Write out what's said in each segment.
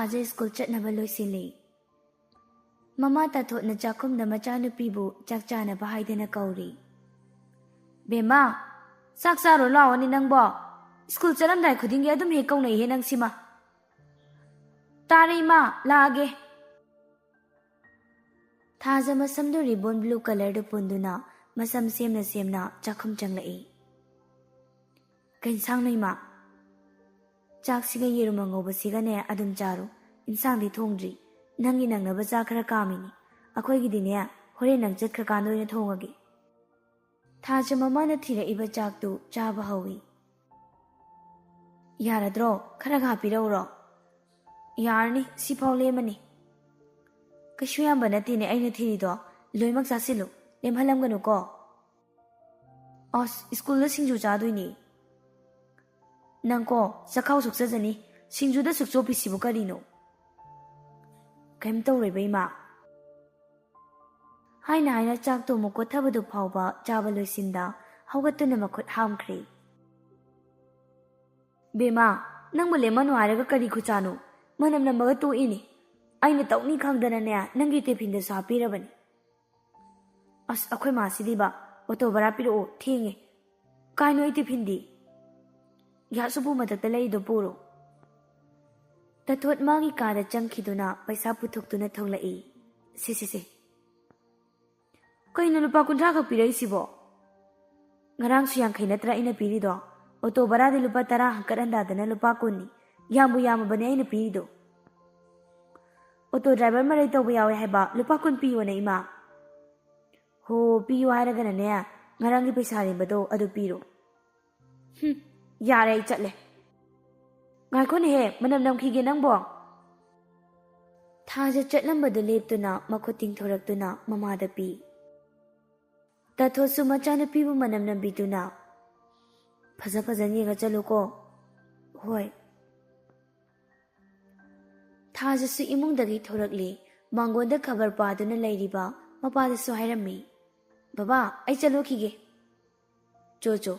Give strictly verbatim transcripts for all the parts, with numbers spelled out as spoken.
ꯊꯥꯖ ꯁ꯭ꯀꯨꯜ ꯆꯠꯅꯕ ꯂꯣꯏꯁꯤꯜꯂꯤ꯫ ꯃꯃꯥ ꯇꯥꯊꯣꯠꯅ ꯆꯥꯛꯈꯨꯝꯗ ꯃꯆꯥꯅꯨꯄꯤꯕꯨ ꯆꯥꯛ ꯆꯥꯅꯕ ꯍꯥꯏꯗꯅ ꯀꯧꯔꯤ꯫ "ꯕꯦꯝꯃ, ꯆꯥꯛ ꯆꯥꯔꯣ ꯂꯥꯛꯑꯣꯅꯦ ꯅꯪꯕꯣ꯫ ꯁ꯭ꯀꯨꯜ ꯆꯠꯂꯝꯗꯥꯏ ꯈꯨꯗꯤꯡꯒꯤ ꯑꯗꯨꯝ ꯍꯦꯛ ꯀꯧꯅꯩꯍꯦ ꯅꯪꯁꯤꯃ꯫" "ꯇꯥꯔꯦ ꯏꯃꯥ, ꯂꯥꯛꯑꯒꯦ꯫" ꯊꯥꯖ ꯃꯁꯝꯗꯨ ꯔꯤꯕꯣꯟ ꯕ꯭ꯂꯨ ꯀꯂꯔꯗꯨ ꯄꯨꯟꯗꯨꯅ ꯃꯁꯝ ꯁꯦꯝꯅ ꯁꯦꯝꯅ ꯆꯥꯛꯈꯨꯝ ꯆꯪꯂꯛꯏ꯫ "ꯀꯩ ꯏꯟꯁꯥꯡꯅꯣ ꯏꯃꯥ?" "ꯆꯥꯛꯁꯤꯒ ꯌꯦꯔꯨꯝ ꯑꯉꯧꯕꯁꯤꯒꯅꯦ ꯑꯗꯨꯝ ꯆꯥꯔꯣ꯫ ꯏꯟꯁꯥꯡꯗꯤ ꯊꯣꯡꯗ꯭ꯔꯤ꯫ ꯅꯪꯒꯤ ꯅꯪꯅꯕ ꯆꯥꯛ ꯈꯔ ꯀꯥꯝꯃꯤꯅꯤ꯫ ꯑꯩꯈꯣꯏꯒꯤꯗꯤꯅꯦ ꯍꯣꯔꯦꯟ ꯅꯪ ꯆꯠꯈ꯭ꯔꯀꯥꯟꯗ ꯑꯣꯏꯅ ꯊꯣꯡꯉꯒꯦ꯫" ꯊꯥꯖ ꯃꯃꯥꯅ ꯊꯤꯔꯛꯏꯕ ꯆꯥꯛꯇꯨ ꯆꯥꯕ ꯍꯧꯏ꯫ "ꯌꯥꯔꯗ꯭ꯔꯣ? ꯈꯔꯒ ꯍꯥꯞꯄꯤꯔꯛꯎꯔꯣ?" "ꯌꯥꯔꯅꯤ, ꯁꯤꯐꯥꯎ ꯂꯦꯝꯃꯅꯤ꯫" "ꯀꯩꯁꯨ ꯌꯥꯝꯕ ꯅꯠꯇꯦꯅꯦ ꯑꯩꯅ ꯊꯤꯔꯤꯗꯣ, ꯂꯣꯏꯃꯛ ꯆꯥꯁꯤꯜꯂꯨ, ꯂꯦꯝꯍꯜꯂꯝꯒꯅꯨꯀꯣ꯫" "ꯑꯁ, ꯁ꯭ꯀꯨꯜꯗ ꯁꯤꯡꯖꯨ ꯆꯥꯗꯣꯏꯅꯦ꯫" "ꯅꯪꯀꯣ, ꯆꯈꯥꯎ ꯁꯣꯛꯆꯖꯅꯤ, ꯁꯤꯡꯖꯨꯗ ꯁꯨꯛꯆꯣꯞꯄꯤꯁꯤꯕꯨ ꯀꯔꯤꯅꯣ?" "ꯀꯩꯝ ꯇꯧꯔꯣꯏꯕ ꯏꯃꯥ꯫" ꯍꯥꯏꯅ ꯍꯥꯏꯅ ꯆꯥꯛꯇꯣ ꯑꯃꯨꯛ ꯀꯣꯠꯊꯕꯗꯨ ꯐꯥꯎꯕ ꯆꯥꯕ ꯂꯣꯏꯁꯤꯟꯗ ꯍꯧꯒꯠꯇꯨꯅ ꯃꯈꯨꯠ ꯍꯥꯝꯈ꯭ꯔꯦ꯫ "ꯕꯦꯝꯃ, ꯅꯪꯕꯨ ꯂꯦꯝꯃꯅꯨ ꯍꯥꯏꯔꯒ ꯀꯔꯤ ꯈꯨꯆꯥꯅꯣ? ꯃꯅꯝ ꯅꯝꯕꯒ ꯇꯣꯛꯏꯅꯦ꯫ ꯑꯩꯅ ꯇꯧꯅꯤ ꯈꯪꯗꯅꯅꯦ ꯅꯪꯒꯤ ꯇꯤꯐꯤꯟꯗꯁꯨ ꯍꯥꯞꯄꯤꯔꯕꯅꯤ꯫" "ꯑꯁ, ꯑꯩꯈꯣꯏ ꯃꯥꯁꯤꯗꯤꯕ, ꯑꯣꯇꯣ ꯚꯔꯥ ꯄꯤꯔꯛꯑꯣ, ꯊꯦꯡꯉꯦ꯫" "ꯀꯥꯏꯅꯣ ꯑꯩ ꯇꯤꯐꯤꯟꯗꯤ?" "ꯒ꯭ꯌꯥꯁ ꯎꯄꯨ ꯃꯊꯛꯇ ꯂꯩꯗꯣ ꯄꯨꯔꯣ꯫" ꯇꯥꯊꯣꯠ ꯃꯥꯒꯤ ꯀꯥꯗ ꯆꯪꯈꯤꯗꯨꯅ ꯄꯩꯁꯥ ꯄꯨꯊꯣꯛꯇꯨꯅ ꯊꯣꯛꯂꯛꯏ꯫ "ꯁꯦ, ꯁꯦ, ꯁꯦ꯫ ꯀꯩꯅꯣ ꯂꯨꯄꯥ ꯀꯨꯟꯊ꯭ꯔꯥ ꯈꯛ ꯄꯤꯔꯛꯏꯁꯤꯕꯣ? ꯉꯔꯥꯡꯁꯨ ꯌꯥꯡꯈꯩ ꯅꯠꯇ꯭ꯔꯥ ꯑꯩꯅ ꯄꯤꯔꯤꯗꯣ? ꯑꯣꯇꯣ ꯚꯔꯥꯗꯤ ꯂꯨꯄꯥ ꯇꯔꯥ ꯍꯪꯀꯠ ꯍꯟꯗꯥꯗꯅ ꯂꯨꯄꯥ ꯀꯨꯟꯅꯤ꯫ ꯌꯥꯝꯕꯨ ꯌꯥꯝꯃꯕꯅꯦ ꯑꯩꯅ ꯄꯤꯔꯤꯗꯣ꯫ ꯑꯣꯇꯣ ꯗ꯭ꯔꯥꯏꯚꯔ ꯃꯔꯩ ꯇꯧꯕ ꯌꯥꯎꯋꯦ ꯍꯥꯏꯕ, ꯂꯨꯄꯥ ꯀꯨꯟ ꯄꯤꯌꯣꯅ ꯏꯃꯥ꯫" "ꯍꯣ, ꯄꯤꯌꯨ ꯍꯥꯏꯔꯒꯅꯅꯦ, ꯉꯔꯥꯡꯒꯤ ꯄꯩꯁꯥ ꯑꯔꯦꯝꯕꯗꯣ ꯑꯗꯨ ꯄꯤꯔꯣ꯫" "ꯍꯨꯝ, ꯌꯥꯔꯦ, ꯑꯩ ꯆꯠꯂꯦ꯫" "ꯉꯥꯏꯈꯣꯅꯦꯍꯦ, ꯃꯅꯝ ꯅꯝꯈꯤꯒꯦ ꯅꯪꯕꯣ꯫" ꯊꯥꯖ ꯆꯠꯂꯝꯕꯗꯨ ꯂꯦꯞꯇꯨꯅ ꯃꯈꯨꯠ ꯇꯤꯡꯊꯣꯔꯛꯇꯨꯅ ꯃꯃꯥꯗ ꯄꯤ꯫ ꯇꯥꯊꯣꯠꯁꯨ ꯃꯆꯥꯅꯨꯄꯤꯕꯨ ꯃꯅꯝ ꯅꯝꯕꯤꯗꯨꯅ, "ꯐꯖ ꯐꯖꯅ ꯌꯦꯡꯉ ꯆꯠꯂꯨꯀꯣ꯫" "ꯍꯣꯏ꯫" ꯊꯥꯖꯁꯨ ꯏꯃꯨꯡꯗꯒꯤ ꯊꯣꯔꯛꯂꯦ꯫ ꯃꯥꯡꯒꯣꯟꯗ ꯈꯕꯔ ꯄꯥꯗꯨꯅ ꯂꯩꯔꯤꯕ ꯃꯄꯥꯗꯁꯨ ꯍꯥꯏꯔꯝꯃꯤ, "ꯕꯕꯥ, ꯑꯩ ꯆꯠꯂꯨꯈꯤꯒꯦ꯫" "ꯆꯣ ꯆꯣ,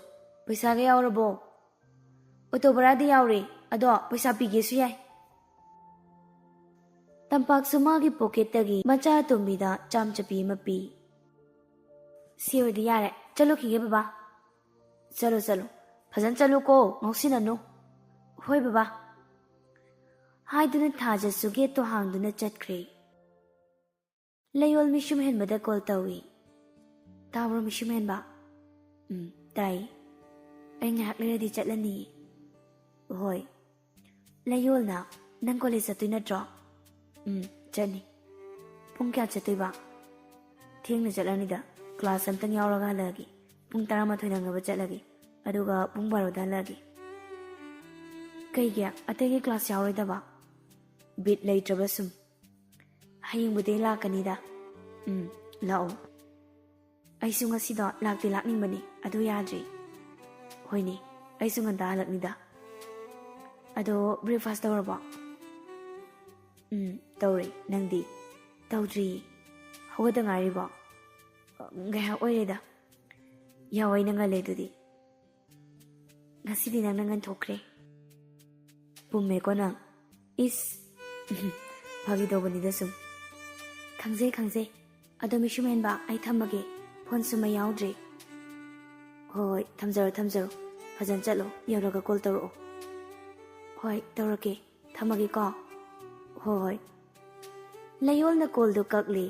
ꯄꯩꯁꯥꯒ ꯌꯥꯎꯔꯕꯣ?" "ꯑꯣꯇꯣ ꯚꯔꯥꯗꯤ ꯌꯥꯎꯔꯦ, ꯑꯗꯣ ꯄꯩꯁꯥ ꯄꯤꯒꯦꯁꯨ ꯌꯥꯏ꯫" ꯇꯝꯄꯥꯛꯁꯨ ꯃꯥꯒꯤ ꯄꯣꯀꯦꯠꯇꯒꯤ ꯃꯆꯥ ꯑꯇꯣꯝꯕꯤꯗ ꯆꯥꯝ ꯆꯞꯄꯤ ꯑꯃ ꯄꯤ꯫ "ꯁꯤ ꯑꯣꯏꯗꯤ ꯌꯥꯔꯦ, ꯆꯠꯂꯨꯈꯤꯒꯦ ꯕꯕꯥ꯫" "ꯆꯠꯂꯣ, ꯆꯠꯂꯣ, ꯐꯖꯅ ꯆꯠꯂꯨꯀꯣ, ꯉꯥꯎꯁꯤꯟꯅꯅꯨ꯫" "ꯍꯣꯏ ꯕꯕꯥ," ꯍꯥꯏꯗꯨꯅ ꯊꯥꯖꯁꯨ ꯒꯦꯠꯇꯣ ꯍꯥꯡꯗꯨꯅ ꯆꯠꯈ꯭ꯔꯦ꯫ ꯂꯩꯌꯣꯜ ꯃꯤꯁꯨꯝ ꯍꯦꯟꯕꯗ ꯀꯣꯜ ꯇꯧꯏ꯫ "ꯇꯥꯕ꯭ꯔꯣ ꯃꯤꯁꯨꯝ ꯍꯦꯟꯕ?" "ꯎꯝ, ꯇꯥꯏ꯫" "ꯑꯩ ꯉꯥꯏꯍꯥꯛ ꯂꯩꯔꯗꯤ ꯆꯠꯂꯅꯤ꯫" "ꯍꯣꯏ꯫" ꯂꯩꯌꯣꯜꯅ, "ꯅꯪ ꯀꯣꯂꯦꯖ ꯆꯠꯇꯣꯏ ꯅꯠꯇ꯭ꯔꯣ?" "ꯎꯝ, ꯆꯠꯅꯤ꯫" "ꯄꯨꯡ ꯀꯌꯥ ꯆꯠꯇꯣꯏꯕ?" "ꯊꯦꯡꯅ ꯆꯠꯂꯅꯤꯗ, ꯀ꯭ꯂꯥꯁ ꯑꯝꯇꯪ ꯌꯥꯎꯔꯒ ꯍꯜꯂꯛꯑꯒꯦ꯫ ꯄꯨꯡ ꯇꯔꯥꯃꯥꯊꯣꯏ ꯅꯪꯅꯕ ꯆꯠꯂꯒꯦ, ꯑꯗꯨꯒ ꯄꯨꯡ ꯕꯥꯔꯣꯗ ꯍꯜꯂꯛꯑꯒꯦ꯫" "ꯀꯩꯒꯤ? ꯑꯇꯩꯒꯤ ꯀ꯭ꯂꯥꯁ ꯌꯥꯎꯔꯣꯏꯗꯕ?" "ꯕꯤꯠ ꯂꯩꯇ꯭ꯔꯕ ꯁꯨꯝ꯫" "ꯍꯌꯦꯡꯕꯨꯗꯤ ꯑꯩ ꯂꯥꯛꯀꯅꯤꯗ꯫" "ꯎꯝ, ꯂꯥꯛꯑꯣ꯫" "ꯑꯩꯁꯨ ꯉꯁꯤꯗꯣ ꯂꯥꯛꯇꯤ ꯂꯥꯛꯅꯤꯡꯕꯅꯤ, ꯑꯗꯨ ꯌꯥꯗ꯭ꯔꯤ꯫" "ꯍꯣꯏꯅꯦ, ꯑꯩꯁꯨ ꯉꯟꯇꯥ ꯍꯜꯂꯛꯅꯤꯗ꯫" "ꯑꯗꯣ ꯕ꯭ꯔꯦꯛꯐꯥꯁ ꯇꯧꯔꯕꯣ?" "ꯎꯝ, ꯇꯧꯔꯦ꯫ ꯅꯪꯗꯤ?" "ꯇꯧꯗ꯭ꯔꯤꯌꯦ꯫" "ꯍꯧꯒꯠꯇ ꯉꯥꯏꯔꯤꯕꯣ?" "ꯉꯥꯏꯍꯥꯛ ꯑꯣꯏꯔꯦꯗ꯫" "ꯌꯥꯍꯧ ꯑꯩꯅ ꯉꯜꯂꯦ ꯑꯗꯨꯗꯤ꯫ ꯉꯁꯤꯗꯤ ꯅꯪꯅ ꯉꯟꯊꯣꯛꯈ꯭ꯔꯦ꯫" "ꯄꯨꯝꯃꯦꯀꯣ ꯅꯪ꯫" "ꯏꯁ, ꯐꯥꯒꯤ ꯇꯧꯕꯅꯤꯗ ꯁꯨꯝ꯫" "ꯈꯪꯖꯩ, ꯈꯪꯖꯩ꯫ ꯑꯗꯣ ꯃꯤꯁꯨꯝ ꯍꯦꯟꯕ, ꯑꯩ ꯊꯝꯃꯒꯦ꯫ ꯐꯣꯟꯁꯨ ꯃꯩ ꯌꯥꯎꯗ꯭ꯔꯦ꯫" "ꯍꯣꯏ, ꯍꯣꯏ, ꯊꯝꯖꯔꯣ, ꯊꯝꯖꯔꯣ꯫ ꯐꯖꯅ ꯆꯠꯂꯣ꯫ ꯌꯧꯔꯒ ꯀꯣꯜ ꯇꯧꯔꯛꯑꯣ꯫" "ꯍꯣꯏ, ꯇꯧꯔꯛꯀꯦ꯫ ꯊꯝꯃꯒꯦꯀꯣ꯫" "ꯍꯣꯏ, ꯍꯣꯏ꯫" ꯂꯩꯌꯣꯜꯅ ꯀꯣꯜꯗꯨ ꯀꯛꯂꯤ꯫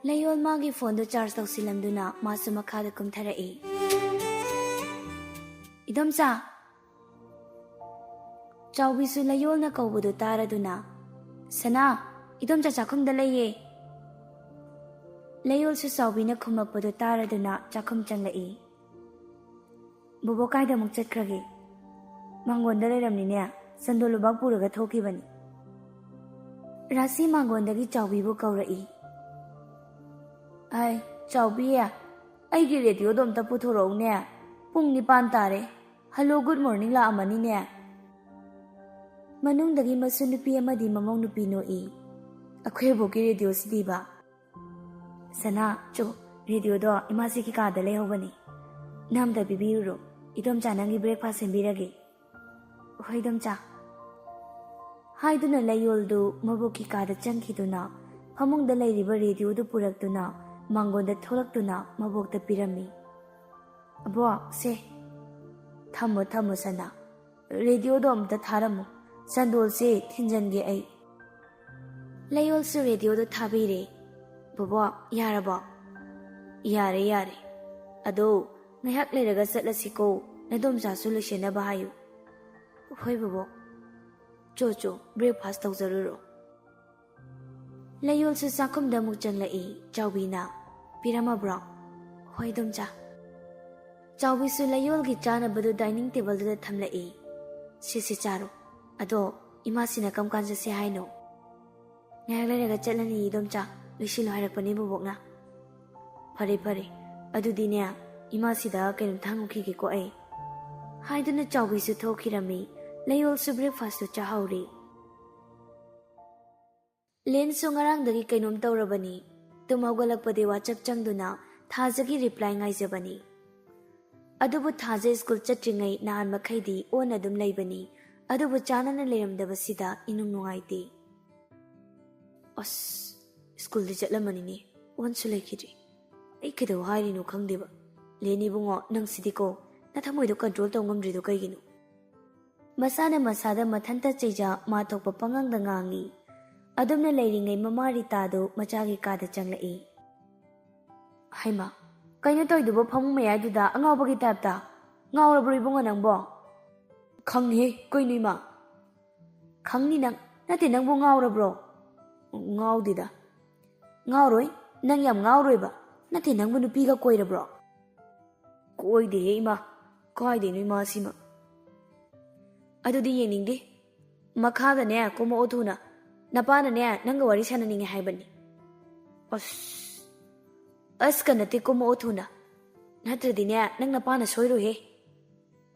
ꯂꯩꯌꯣꯜ ꯃꯥꯒꯤ ꯐꯣꯟꯗꯨ ꯆꯥꯔꯖ ꯇꯧꯁꯤꯜꯂꯝꯗꯨꯅ ꯃꯥꯁꯨ ꯃꯈꯥꯗ ꯀꯨꯝꯊꯔꯛꯏ꯫ "ꯏꯗꯣꯝꯆꯥ!" ꯆꯥꯎꯕꯤꯁꯨ ꯂꯩꯌꯣꯜꯅ ꯀꯧꯕꯗꯨ ꯇꯥꯔꯗꯨꯅ, "ꯁꯅꯥ, ꯏꯗꯣꯝꯆꯥ ꯆꯥꯛꯈꯨꯝꯗ ꯂꯩꯌꯦ꯫" ꯂꯩꯌꯣꯜꯁꯨ ꯆꯥꯎꯕꯤꯅ ꯈꯨꯝꯃꯛꯄꯗꯨ ꯇꯥꯔꯗꯨꯅ ꯆꯥꯛꯈꯨꯝ ꯆꯪꯂꯛꯏ꯫ "ꯕꯣꯕꯣ ꯀꯥꯏꯗ ꯑꯃꯨꯛ ꯆꯠꯈ꯭ꯔꯒꯦ?" "ꯃꯥꯡꯒꯣꯟꯗ ꯂꯩꯔꯝꯅꯤꯅꯦ, ꯆꯟꯗꯣꯜ ꯂꯨꯕꯥꯛ ꯄꯨꯔꯒ ꯊꯣꯛꯈꯤꯕꯅꯤ꯫" ꯔꯥꯁꯤ ꯃꯥꯡꯒꯣꯟꯗꯒꯤ ꯆꯥꯎꯕꯤꯕꯨ ꯀꯧꯔꯛꯏ꯫ "ꯑꯩ, ꯆꯥꯎꯕꯤ, ꯑꯩꯒꯤ ꯔꯦꯗꯤꯑꯣꯗꯣ ꯑꯝꯇ ꯄꯨꯊꯣꯔꯛꯎꯅꯦ, ꯄꯨꯡ ꯅꯤꯄꯥꯟ ꯇꯥꯔꯦ꯫ ꯍꯜꯂꯣ, ꯒꯨꯗ ꯃꯣꯔꯅꯤꯡ ꯂꯥꯛꯑꯝꯃꯅꯤꯅꯦ꯫" ꯃꯅꯨꯡꯗꯒꯤ ꯃꯁꯨ ꯅꯨꯄꯤ ꯑꯃꯗꯤ ꯃꯃꯧ ꯅꯨꯄꯤ ꯅꯣꯛꯏ꯫ "ꯑꯩꯈꯣꯏ ꯑꯕꯣꯛꯀꯤ ꯔꯦꯗꯤꯑꯣꯁꯤꯗꯤꯕ꯫" "ꯁꯅꯥ, ꯆꯣ, ꯔꯦꯗꯤꯑꯣꯗꯣ ꯏꯃꯥꯁꯤꯒꯤ ꯀꯥꯗ ꯂꯩꯍꯧꯕꯅꯤ꯫ ꯅꯪ ꯑꯝꯇ ꯄꯤꯕꯤꯔꯨꯔꯣ, ꯏꯗꯣꯝꯆꯥ ꯅꯪꯒꯤ ꯕ꯭ꯔꯦꯛꯐꯥꯁ ꯁꯦꯝꯕꯤꯔꯒꯦ꯫" "ꯍꯣꯏ, ꯏꯗꯣꯝꯆꯥ꯫" ꯍꯥꯏꯗꯨꯅ ꯂꯩꯌꯣꯜꯗꯨ ꯃꯕꯣꯛꯀꯤ ꯀꯥꯗ ꯆꯪꯈꯤꯗꯨꯅ ꯐꯃꯨꯡꯗ ꯂꯩꯔꯤꯕ ꯔꯦꯗꯤꯑꯣꯗꯨ ꯄꯨꯔꯛꯇꯨꯅ ꯃꯥꯡꯒꯣꯟꯗ ꯊꯣꯛꯂꯛꯇꯨꯅ ꯃꯕꯣꯛꯇ ꯄꯤꯔꯝꯃꯤ꯫ "ꯑꯕꯣꯛ, ꯁꯦ꯫ ꯊꯝꯃꯣ, ꯊꯝꯃꯣ, ꯁꯅꯥ꯫ ꯔꯦꯗꯤꯑꯣꯗꯣ ꯑꯝꯇ ꯊꯥꯔꯝꯃꯨ꯫ ꯆꯟꯗꯣꯜꯁꯦ ꯊꯤꯟꯖꯟꯒꯦ ꯑꯩ꯫" ꯂꯩꯌꯣꯜꯁꯨ ꯔꯦꯗꯤꯑꯣꯗꯣ ꯊꯥꯕꯤꯔꯦ꯫ "ꯕꯣꯕꯣꯛ, ꯌꯥꯔꯕꯣ?" "ꯌꯥꯔꯦ, ꯌꯥꯔꯦ꯫ ꯑꯗꯣ ꯉꯥꯏꯍꯥꯛ ꯂꯩꯔꯒ ꯆꯠꯂꯁꯤꯀꯣ꯫ ꯅꯗꯣꯝꯆꯥꯁꯨ ꯂꯣꯏꯁꯤꯟꯅꯕ ꯍꯥꯏꯌꯨ꯫" "ꯍꯣꯏ ꯕꯣꯕꯣꯛ꯫ ꯆꯣ, ꯆꯣ, ꯕ꯭ꯔꯦꯛꯐꯥꯁ ꯇꯧꯖꯔꯨꯔꯣ꯫" ꯂꯩꯌꯣꯜꯁꯨ ꯆꯥꯛꯈꯨꯝꯗ ꯑꯃꯨꯛ ꯆꯪꯂꯛꯏ꯫ ꯆꯥꯎꯕꯤꯅ, "ꯄꯤꯔꯝꯃꯕ꯭ꯔꯣ?" "ꯍꯣꯏ, ꯏꯗꯣꯝꯆꯥ꯫" ꯆꯥꯎꯕꯤꯁꯨ ꯂꯩꯌꯣꯜꯒꯤ ꯆꯥꯅꯕꯗꯨ ꯗꯥꯏꯅꯤꯡ ꯇꯦꯕꯜꯗꯨꯗ ꯊꯝꯂꯛꯏ꯫ "ꯁꯤꯁꯤ ꯆꯥꯔꯣ꯫ ꯑꯗꯣ ꯏꯃꯥꯁꯤꯅ ꯀꯔꯝ ꯀꯥꯟ ꯆꯠꯁꯦ ꯍꯥꯏꯅꯣ?" "ꯉꯥꯏꯍꯥꯛ ꯂꯩꯔꯒ ꯆꯠꯂꯅꯤ, ꯏꯗꯣꯝꯆꯥ꯫ ꯂꯣꯏꯁꯤꯜꯂꯣ ꯍꯥꯏꯔꯛꯄꯅꯦ ꯕꯣꯕꯣꯛꯅ꯫" "ꯐꯔꯦ, ꯐꯔꯦ꯫ ꯑꯗꯨꯗꯤꯅꯦ, ꯏꯃꯥꯁꯤꯗ ꯀꯩꯅꯣꯝꯇ ꯍꯪꯉꯨꯈꯤꯒꯦꯀꯣ ꯑꯩ꯫" ꯍꯥꯏꯗꯨꯅ ꯆꯥꯎꯕꯤꯁꯨ ꯊꯣꯛꯈꯤꯔꯝꯃꯤ꯫ ꯂꯩꯌꯣꯜꯁꯨ ꯕ꯭ꯔꯦꯛꯐꯥꯁꯇꯨ ꯆꯥꯍꯧꯔꯤ꯫ ꯂꯦꯟꯁꯨ ꯉꯔꯥꯡꯗꯒꯤ ꯀꯩꯅꯣꯝ ꯇꯧꯔꯕꯅꯤ꯫ ꯇꯨꯝ ꯍꯧꯒꯠꯂꯛꯄꯗꯤ ꯋꯥꯆꯞ ꯆꯪꯗꯨꯅ ꯊꯥꯖꯒꯤ ꯔꯤꯄ꯭ꯂꯥꯏ ꯉꯥꯏꯖꯕꯅꯤ꯫ ꯑꯗꯨꯕꯨ ꯊꯥꯖ ꯁ꯭ꯀꯨꯜ ꯆꯠꯇ꯭ꯔꯤꯉꯩ ꯅꯍꯥꯟ ꯃꯈꯩꯗꯤ ꯑꯣꯟ ꯑꯗꯨꯝ ꯂꯩꯕꯅꯤ꯫ ꯑꯗꯨꯕꯨ ꯆꯥꯟꯅꯅ ꯂꯩꯔꯝꯗꯕꯁꯤꯗ ꯏꯅꯨꯡ ꯅꯨꯡꯉꯥꯏꯇꯦ꯫ "ꯑꯁ, ꯁ꯭ꯀꯨꯜꯗꯤ ꯆꯠꯂꯝꯃꯅꯤꯅꯦ, ꯑꯣꯟꯁꯨ ꯂꯩꯈꯤꯗ꯭ꯔꯤ꯫ ꯑꯩ ꯀꯩꯗꯧ ꯍꯥꯏꯔꯤꯅꯣ ꯈꯪꯗꯦꯕ꯫ ꯂꯦꯟ ꯏꯕꯨꯡꯉꯣ, ꯅꯪꯁꯤꯗꯤꯀꯣ, ꯅꯊꯃꯣꯏꯗꯣ ꯀꯟꯇ꯭ꯔꯣꯜ ꯇꯧ ꯉꯝꯗ꯭ꯔꯤꯗꯣ ꯀꯩꯒꯤꯅꯣ?" ꯃꯁꯥꯅ ꯃꯁꯥꯗ ꯃꯊꯟꯇ ꯆꯩꯖ ꯃꯥ ꯊꯣꯛꯄ ꯄꯉꯥꯡꯗ ꯉꯥꯡꯉꯤ꯫ ꯑꯗꯨꯝꯅ ꯂꯩꯔꯤꯉꯩ ꯃꯃꯥ ꯔꯤꯇꯥꯗꯨ ꯃꯆꯥꯒꯤ ꯀꯥꯗ ꯆꯪꯂꯛꯏ꯫ "ꯍꯩꯃꯥ, ꯀꯩꯅꯣ ꯇꯧꯔꯤꯗꯨꯕꯣ ꯐꯃꯨꯡ ꯃꯌꯥꯏꯗꯨꯗ ꯑꯉꯥꯎꯕꯒꯤ ꯇꯥꯏꯞꯇ? ꯉꯥꯎꯔꯕ꯭ꯔꯣ ꯏꯕꯨꯡꯉꯣ ꯅꯪꯕꯣ?" "ꯈꯪꯉꯤꯍꯦ, ꯀꯩꯅꯣ ꯏꯃꯥ?" "ꯈꯪꯅꯤ ꯅꯪ꯫ ꯅꯠꯇꯦ, ꯅꯪꯕꯨ ꯉꯥꯎꯔꯕ꯭ꯔꯣ?" "ꯉꯥꯎꯗꯦꯗ꯫" "ꯉꯥꯎꯔꯣꯏ, ꯅꯪ ꯌꯥꯝ ꯉꯥꯎꯔꯣꯏꯕ꯫ ꯅꯠꯇꯦ, ꯅꯪꯕꯨ ꯅꯨꯄꯤꯒ ꯀꯣꯏꯔꯕ꯭ꯔꯣ?" "ꯀꯣꯏꯗꯦꯍꯦ ꯏꯃꯥ, ꯀꯥꯏꯗꯩꯅꯣ ꯏꯃꯥ ꯁꯤꯃ?" "ꯑꯗꯨꯗꯤ ꯌꯦꯡꯅꯤꯡꯗꯦ꯫ ꯃꯈꯥꯗꯅꯦ ꯀꯨꯝꯃꯛꯑꯣ ꯊꯨꯅ꯫ ꯅꯄꯥꯅꯅꯦ ꯅꯪꯒ ꯋꯥꯔꯤ ꯁꯥꯟꯅꯅꯤꯡꯉꯦ ꯍꯥꯏꯕꯅꯤ꯫" "ꯑꯁ, ꯑꯁꯀ ꯅꯠꯇꯦ, ꯀꯨꯝꯃꯛꯑꯣ ꯊꯨꯅ꯫ ꯅꯠꯇ꯭ꯔꯗꯤꯅꯦ ꯅꯪ ꯅꯄꯥꯅ ꯁꯣꯏꯔꯣꯏꯍꯦ꯫"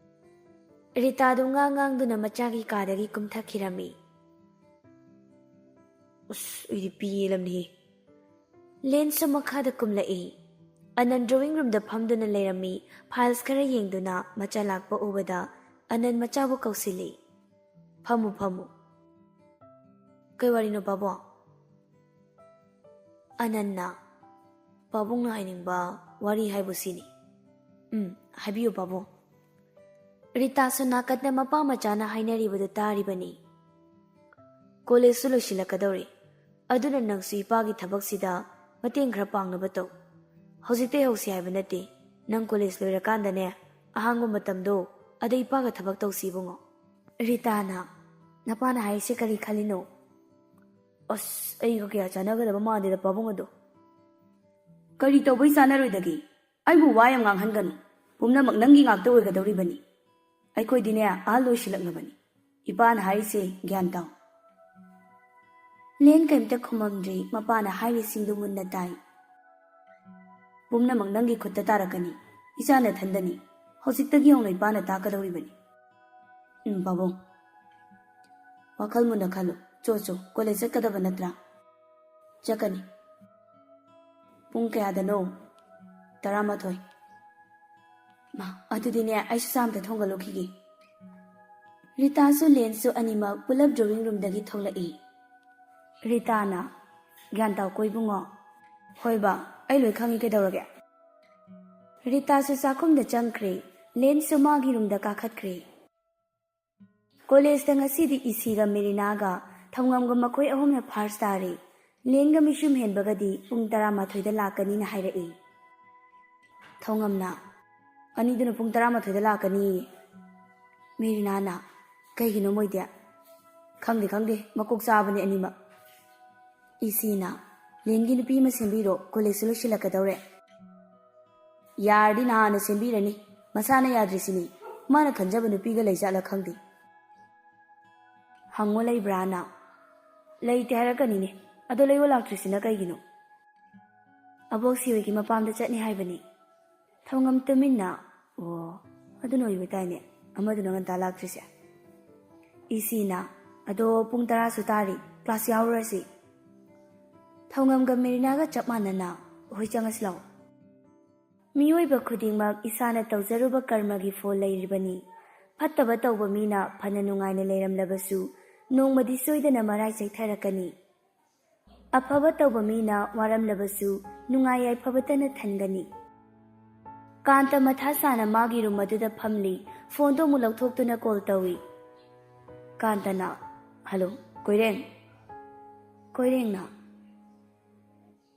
ꯔꯤꯇꯥꯗꯨ ꯉꯥꯡ ꯉꯥꯡꯗꯨꯅ ꯃꯆꯥꯒꯤ ꯀꯥꯗꯒꯤ ꯀꯨꯝꯊꯈꯤꯔꯝꯃꯤ꯫ "ꯑꯁ, ꯑꯩꯗꯤ ꯄꯦꯜꯂꯝꯅꯤꯍꯦ꯫" ꯂꯦꯟꯁꯨ ꯃꯈꯥꯗ ꯀꯨꯝꯂꯛꯏ꯫ ꯑꯅꯟ ꯗ꯭ꯔꯣꯋꯤꯡ ꯔꯨꯝꯗ ꯐꯝꯗꯨꯅ ꯂꯩꯔꯝꯃꯤ꯫ ꯐꯥꯏꯜꯁ ꯈꯔ ꯌꯦꯡꯗꯨꯅ ꯃꯆꯥ ꯂꯥꯛꯄ ꯎꯕꯗ ꯑꯅꯟ ꯃꯆꯥꯕꯨ ꯀꯧꯁꯤꯜꯂꯤ꯫ "ꯐꯝꯃꯨ, ꯐꯝꯃꯨ꯫" ꯀꯩ ꯋꯥꯔꯤꯅꯣ, ꯄꯥꯕꯨꯡ? ꯑꯅꯟꯅ, ꯄꯥꯕꯨꯡꯅ ꯍꯥꯏꯅꯤꯡꯕ ꯋꯥꯔꯤ ꯍꯥꯏꯕꯨ ꯁꯤꯅꯤ꯫ ꯎꯝ, ꯍꯥꯏꯕꯤꯌꯨ, ꯄꯥꯕꯨꯡ꯫ ꯔꯤꯇꯥꯁꯨ ꯅꯥꯀꯟꯗ ꯃꯄꯥ ꯃꯆꯥꯅ ꯍꯥꯏꯅꯔꯤꯕꯗꯨ ꯇꯥꯔꯤꯕꯅꯤ꯫ ꯀꯣꯂꯦꯖꯁꯨ ꯂꯣꯏꯁꯤꯜꯂꯛꯀꯗꯧꯔꯦ, ꯑꯗꯨꯅ ꯅꯪꯁꯨ ꯏꯄꯥꯒꯤ ꯊꯕꯛꯁꯤꯗ ꯃꯇꯦꯡ ꯈꯔ ꯄꯥꯡꯅꯕ ꯇꯧ꯫ ꯍꯧꯖꯤꯛꯇꯩ ꯍꯧꯁꯤ ꯍꯥꯏꯕ ꯅꯠꯇꯦ, ꯅꯪ ꯀꯣꯂꯦꯖ ꯂꯣꯏꯔꯀꯥꯟꯗꯅꯦ, ꯑꯍꯥꯡꯕ ꯃꯇꯝꯗꯣ ꯑꯗ ꯏꯄꯥꯒ ꯊꯕꯛ ꯇꯧꯁꯤ, ꯏꯕꯨꯡꯉꯣ꯫ ꯔꯤꯇꯥꯅ, "ꯅꯄꯥꯅ ꯍꯥꯏꯔꯤꯁꯦ ꯀꯔꯤ ꯈꯜꯂꯤꯅꯣ?" "ꯑꯁ, ꯑꯩꯒ ꯀꯌꯥ ꯆꯥꯟꯅꯒꯗꯕ ꯃꯥꯟꯗꯦꯗ, ꯄꯥꯕꯨꯡ ꯑꯗꯣ꯫" "ꯀꯔꯤ ꯇꯧꯕꯩ ꯆꯥꯟꯅꯔꯣꯏꯗꯒꯦ? ꯑꯩꯕꯨ ꯋꯥ ꯌꯥꯝ ꯉꯥꯡꯍꯟꯒꯅꯨ꯫ ꯄꯨꯝꯅꯃꯛ ꯅꯪꯒꯤ ꯉꯥꯛꯇ ꯑꯣꯏꯒꯗꯧꯔꯤꯕꯅꯤ꯫ ꯑꯩꯈꯣꯏꯗꯤꯅꯦ, ꯑꯍꯜ ꯑꯣꯏꯁꯤꯜꯂꯛꯂꯕꯅꯤ꯫ ꯏꯄꯥꯅ ꯍꯥꯏꯔꯤꯁꯦ ꯒ꯭ꯌꯥꯟ ꯇꯥꯎ꯫" ꯂꯦꯟ ꯀꯔꯤꯝꯇ ꯈꯨꯝꯃꯝꯗ꯭ꯔꯦ, ꯃꯄꯥꯅ ꯍꯥꯏꯔꯤꯁꯤꯡꯗꯨ ꯃꯨꯟꯅ ꯇꯥꯏ꯫ "ꯄꯨꯝꯅꯃꯛ ꯅꯪꯒꯤ ꯈꯨꯠꯇ ꯇꯥꯔꯛꯀꯅꯤ, ꯏꯆꯥ ꯅꯊꯟꯗꯅꯤ꯫ ꯍꯧꯖꯤꯛꯇꯒꯤ ꯍꯧꯅ ꯏꯄꯥꯅ ꯇꯥꯛꯀꯗꯧꯔꯤꯕꯅꯤ꯫" "ꯎꯝ, ꯄꯥꯕꯨꯡ꯫ ꯋꯥꯈꯜ ꯃꯨꯟꯅ ꯈꯜꯂꯨ꯫ ꯆꯣ, ꯆꯣ, ꯀꯣꯂꯦꯖ ꯆꯠꯀꯗꯕ ꯅꯠꯇ꯭ꯔꯥ?" "ꯆꯠꯀꯅꯤ꯫" "ꯄꯨꯡ ꯀꯌꯥꯗꯅꯣ?" "ꯇꯔꯥꯃꯥꯊꯣꯏ꯫" "ꯃꯥ, ꯑꯗꯨꯗꯤꯅꯦ, ꯑꯩꯁꯨ ꯆꯥ ꯑꯝꯇ ꯊꯣꯡꯒꯠꯂꯨꯈꯤꯒꯦ꯫" ꯔꯤꯇꯥꯁꯨ ꯂꯦꯟꯁꯨ ꯑꯅꯤꯃꯛ ꯄꯨꯂꯞ ꯗ꯭ꯔꯣꯋꯤꯡ ꯔꯨꯝꯗꯒꯤ ꯊꯣꯛꯂꯛꯏ꯫ ꯔꯤꯇꯥꯅ, "ꯒ꯭ꯌꯥꯟ ꯇꯥꯎꯀꯣ ꯏꯕꯨꯡꯉꯣ꯫" "ꯍꯣꯏ ꯕꯥ, ꯑꯩ ꯂꯣꯏ ꯈꯪꯉꯤ, ꯀꯩꯗꯧꯔꯒꯦ?" ꯔꯤꯇꯥꯁꯨ ꯆꯥꯛꯈꯨꯝꯗ ꯆꯪꯈ꯭ꯔꯦ꯫ ꯂꯦꯟꯁꯨ ꯃꯥꯒꯤ ꯔꯨꯝꯗ ꯀꯥꯈꯠꯈ꯭ꯔꯦ꯫ ꯀꯣꯂꯦꯖꯇ ꯉꯁꯤꯗꯤ ꯏꯁꯤꯒ ꯃꯦꯔꯤꯅꯥꯒ ꯊꯧꯉꯝꯒ ꯃꯈꯣꯏ ꯑꯍꯨꯝꯅ ꯐꯥꯔꯁ ꯇꯥꯔꯦ꯫ ꯂꯦꯟꯒ ꯃꯤꯁꯨꯝ ꯍꯦꯟꯕꯒꯗꯤ ꯄꯨꯡ ꯇꯔꯥꯃꯥꯊꯣꯏꯗ ꯂꯥꯛꯀꯅꯤꯅ ꯍꯥꯏꯔꯛꯏ꯫ ꯊꯧꯉꯝꯅ, "ꯑꯅꯤꯗꯨꯅ ꯄꯨꯡ ꯇꯔꯥꯃꯥꯊꯣꯏꯗ ꯂꯥꯛꯀꯅꯤꯌꯦ꯫" ꯃꯦꯔꯤꯅꯥꯅ, "ꯀꯩꯒꯤꯅꯣ ꯃꯣꯏꯗꯤ?" "ꯈꯪꯗꯦ, ꯈꯪꯗꯦ, ꯃꯀꯣꯛ ꯆꯥꯕꯅꯦ ꯑꯅꯤꯃꯛ꯫" ꯏꯁꯤꯅ, "ꯂꯦꯟꯒꯤ ꯅꯨꯄꯤ ꯑꯃ ꯁꯦꯝꯕꯤꯔꯣ, ꯀꯣꯂꯦꯖꯁꯨ ꯂꯣꯏꯁꯤꯜꯂꯛꯀꯗꯧꯔꯦ꯫" "ꯌꯥꯔꯗꯤ ꯅꯍꯥꯟꯅ ꯁꯦꯝꯕꯤꯔꯅꯤ, ꯃꯁꯥꯅ ꯌꯥꯗ꯭ꯔꯤꯁꯤꯅꯤ꯫ ꯃꯥꯅ ꯈꯟꯖꯕ ꯅꯨꯄꯤꯒ ꯂꯩꯖꯥꯠꯂ ꯈꯪꯗꯦ꯫" "ꯍꯪꯉꯣ ꯂꯩꯕ꯭ꯔꯥꯅ?" "ꯂꯩꯇꯦ ꯍꯥꯏꯔꯛꯀꯅꯤꯅꯦ꯫ ꯑꯗꯣ ꯂꯩꯕ ꯂꯥꯛꯇ꯭ꯔꯤꯁꯤꯅ ꯀꯩꯒꯤꯅꯣ?" "ꯑꯕꯣꯛ ꯁꯤꯔꯣꯏꯒꯤ ꯃꯄꯥꯝꯗ ꯆꯠꯅꯤ ꯍꯥꯏꯕꯅꯤ꯫" ꯊꯧꯉꯝ ꯇꯨꯃꯤꯟꯅ, "ꯑꯣ, ꯑꯗꯨꯅ ꯑꯣꯏꯕ ꯇꯥꯏꯅꯦ, ꯑꯃꯗꯨꯅ ꯉꯟꯇꯥ ꯂꯥꯛꯇ꯭ꯔꯤꯁꯦ꯫" ꯏꯁꯤꯅ, "ꯑꯗꯣ ꯄꯨꯡ ꯇꯔꯥꯁꯨ ꯇꯥꯔꯤ, ꯀ꯭ꯂꯥꯁ ꯌꯥꯎꯔꯨꯔꯁꯤ꯫" ꯊꯧꯉꯝꯒ ꯃꯦꯔꯤꯅꯥꯒ ꯆꯞ ꯃꯥꯟꯅꯅ, "ꯍꯣꯏ, ꯆꯪꯉꯁꯤ ꯂꯥꯛꯑꯣ꯫" ꯃꯤꯑꯣꯏꯕ ꯈꯨꯗꯤꯡꯃꯛ ꯏꯁꯥꯅ ꯇꯧꯖꯔꯨꯕ ꯀꯔꯃꯒꯤ ꯐꯣꯜ ꯂꯩꯔꯤꯕꯅꯤ꯫ ꯐꯠꯇꯕ ꯇꯧꯕ ꯃꯤꯅ ꯐꯅ ꯅꯨꯡꯉꯥꯏꯅ ꯂꯩꯔꯝꯂꯕꯁꯨ, ꯅꯣꯡꯃꯗꯤ ꯁꯣꯏꯗꯅ ꯃꯔꯥꯏ ꯆꯩꯊꯔꯛꯀꯅꯤ꯫ ꯑꯐꯕ ꯇꯧꯕ ꯃꯤꯅ ꯋꯥꯔꯝꯂꯕꯁꯨ ꯅꯨꯡꯉꯥꯏ ꯌꯥꯏꯐꯕꯇꯅ ꯊꯟꯒꯅꯤ꯫ ꯀꯥꯟꯇ ꯃꯊꯥ ꯁꯥꯅ ꯃꯥꯒꯤ ꯔꯨꯝ ꯑꯗꯨꯗ ꯐꯝꯂꯤ꯫ ꯐꯣꯟꯗꯣ ꯑꯃꯨꯛ ꯂꯧꯊꯣꯛꯇꯨꯅ ꯀꯣꯜ ꯇꯧꯏ꯫ ꯀꯥꯟꯇꯅ, "ꯍꯜꯂꯣ, ꯀꯣꯏꯔꯦꯡ?" ꯀꯣꯏꯔꯦꯡꯅ,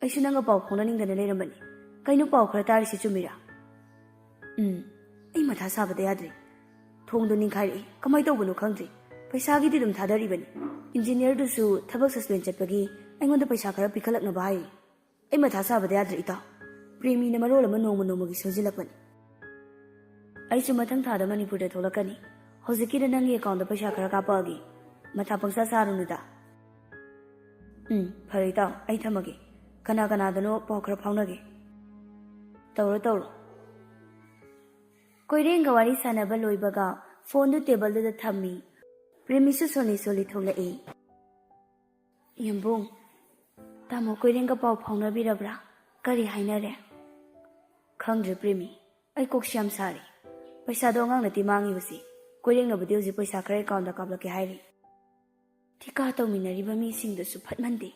"ꯑꯩꯁꯨ ꯅꯪꯒ ꯄꯥꯎ ꯐꯥꯎꯅꯅꯤꯡꯗꯅ ꯂꯩꯔꯝꯕꯅꯤ꯫ ꯀꯩꯅꯣ, ꯄꯥꯎ ꯈꯔ ꯇꯥꯔꯤꯁꯤ ꯆꯨꯝꯃꯤꯔꯥ?" "ꯎꯝ, ꯑꯩ ꯃꯊꯥ ꯁꯥꯕꯗ ꯌꯥꯗ꯭ꯔꯦ꯫ ꯊꯣꯡꯗꯣ ꯅꯤꯡꯈꯥꯏꯔꯛꯏ, ꯀꯃꯥꯏ ꯇꯧꯕꯅꯣ ꯈꯪꯗ꯭ꯔꯦ꯫ ꯄꯩꯁꯥꯒꯤꯗꯤ ꯑꯗꯨꯝ ꯊꯥꯗꯔꯤꯕꯅꯤ꯫ ꯏꯟꯖꯤꯅꯤꯌꯔꯗꯨꯁꯨ ꯊꯕꯛ ꯁꯁꯄꯦꯟ ꯆꯠꯄꯒꯤ ꯑꯩꯉꯣꯟꯗ ꯄꯩꯁꯥ ꯈꯔ ꯄꯤꯈꯠꯂꯛꯅꯕ ꯍꯥꯏꯔꯤ꯫ ꯑꯩ ꯃꯊꯥ ꯁꯥꯕꯗ ꯌꯥꯗ꯭ꯔꯦ ꯏꯇꯥꯎ꯫ ꯄ꯭ꯔꯦꯃꯤꯅ ꯃꯔꯣꯜ ꯑꯃ ꯅꯣꯡꯃ ꯅꯣꯡꯃꯒꯤ ꯁꯣꯟꯖꯤꯜꯂꯛꯄꯅꯤ꯫ ꯑꯩꯁꯨ ꯃꯊꯪ ꯊꯥꯗ ꯃꯅꯤꯄꯨꯔꯗ ꯊꯣꯛꯂꯛꯀꯅꯤ꯫ ꯍꯧꯖꯤꯛꯀꯤꯗ ꯅꯪꯒꯤ ꯑꯦꯀꯥꯎꯟꯗ ꯄꯩꯁꯥ ꯈꯔ ꯀꯥꯞꯄꯛꯑꯒꯦ꯫ ꯃꯊꯥ ꯄꯪꯁꯥ ꯁꯥꯔꯨꯅꯨꯗ꯫" "ꯎꯝ, ꯐꯔꯦ ꯏꯇꯥꯎ, ꯑꯩ ꯊꯝꯃꯒꯦ꯫ ꯀꯅꯥ ꯀꯅꯥꯗꯅꯣ ꯄꯥꯎ ꯈꯔ ꯐꯥꯎꯅꯒꯦ꯫" "ꯇꯧꯔꯣ, ꯇꯧꯔꯣ꯫" ꯀꯣꯏꯔꯦꯡꯒ ꯋꯥꯔꯤ ꯁꯥꯟꯅꯕ ꯂꯣꯏꯕꯒ ꯐꯣꯟꯗꯨ ꯇꯦꯕꯜꯗꯨꯗ ꯊꯝꯃꯤ꯫ ꯄ꯭ꯔꯦꯃꯤꯁꯨ ꯁꯣꯜꯂꯤ ꯁꯣꯜꯂꯤ ꯊꯣꯛꯂꯛꯏ꯫ "ꯌꯨꯝꯕꯨꯡ, ꯇꯥꯃꯣ ꯀꯣꯏꯔꯦꯡꯒ ꯄꯥꯎ ꯐꯥꯎꯅꯕꯤꯔꯕ꯭ꯔꯥ? ꯀꯔꯤ ꯍꯥꯏꯅꯔꯦ?" "ꯈꯪꯗ꯭ꯔꯦ ꯄ꯭ꯔꯦꯃꯤ, ꯑꯩ ꯀꯣꯛꯁꯤ ꯌꯥꯝ ꯁꯥꯔꯤ꯫ ꯄꯩꯁꯥꯗꯣ ꯑꯉꯥꯡ ꯅꯠꯇꯦ ꯃꯥꯡꯉꯤꯕꯁꯤ꯫ ꯀꯣꯏꯔꯦꯡꯅꯕꯨꯗꯤ ꯍꯧꯖꯤꯛ ꯄꯩꯁꯥ ꯈꯔ ꯑꯦꯀꯥꯎꯟꯗ ꯀꯥꯞꯂꯛꯀꯦ ꯍꯥꯏꯔꯤ꯫ ꯊꯤꯀꯥ ꯇꯧꯃꯤꯟꯅꯔꯤꯕ ꯃꯤꯁꯤꯡꯗꯨꯁꯨ ꯐꯠꯃꯟꯗꯦ꯫